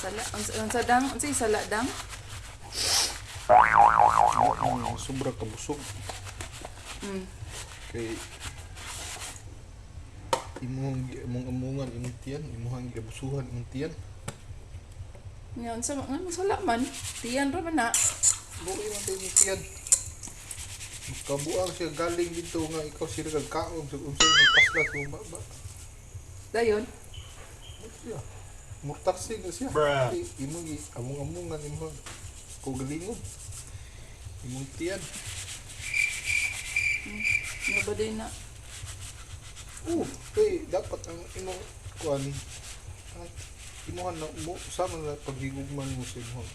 Sala unsa dang unsay sala dang? Ang sobra kabusog. Kay imong imong amungan imong tiyan, imong giabusuhan imong tiyan. Nya unsa man nga sala man? Tiyan ra man na. Buoy man tayo imong tiyan. Kabuang siya galing dito nga ikaw sila kag kaon sa unsay may pasla sa imong baba. Dayon. Ano siya? Murtaksi na siya. Bruh. Kay imong gi among-amungan imong kaugalingon. Imong tiyan. Nga ba day na? Oo, kay dapat ang imong kuan ang imuhan na mo sama na paghigugman mo sa imong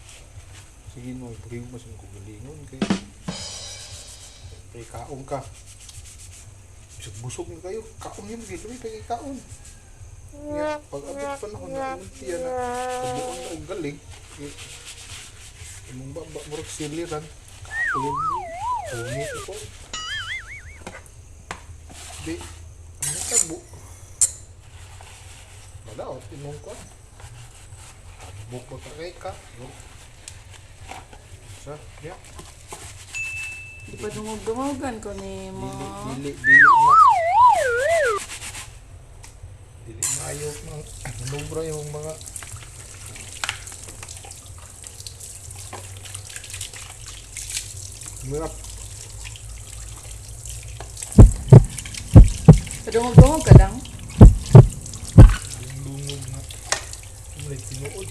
sa Ginoo, paghigugma sa imong kaugalingon kay kay kaon ka. Bisag busog na kayo, kaon yun kay dumi pa kay kaon. Nya pag abot panahon na imong tiyan na kabuon na og galing, kay imong baba murag siliran, kaon mo ko. Di ang natabo madaot imong kuan. Tabok ba ka kay ka? No. Sa, ya. Di pa dungog-dungogan ko nimo. Dili, dili, dili ma. Dili maayo mga manobra yung mga Murap. Padungog-dungog ka lang. Yung lungog nga. May tinuod.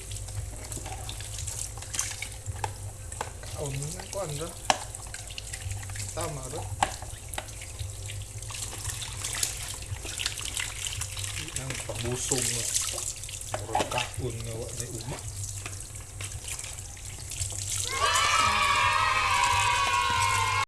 Kaon nga kuan ra. Tama ra. Ang pabusog nga. Murag kaon nga wa na uma.